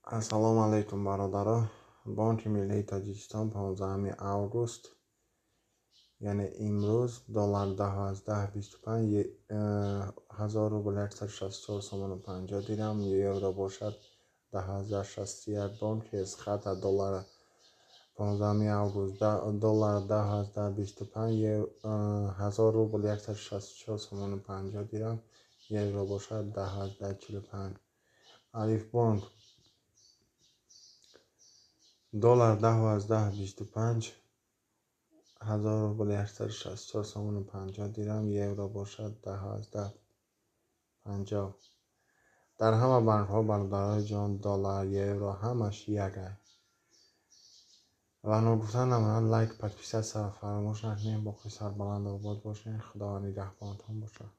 Ассалому алайкум, бародаро. Бонки миллии Тоҷикистон 15 август, яъне имрӯз, доллар 10,25, 1000 рубл 164 сомону 50 дирам, евро бошад 10,61. Бонки Эсхата доллар 15 август доллар 10,25, 1000 рубл 164 сомону 50 дирам, евро бошад 10,45. Алифбонк доллар 10,25, 1000 рубл 164 сомону 50 дирам, евро бошад 10,50. Дар ҳама банкҳо, бародарои ҷон, доллар, евро ҳамаш як ай. Ва ногуфта намонад, лайк, подписаться фаромӯш накунед. Боқӣ сарбаланду обод бошед. Худованд нигаҳбонатон бошад.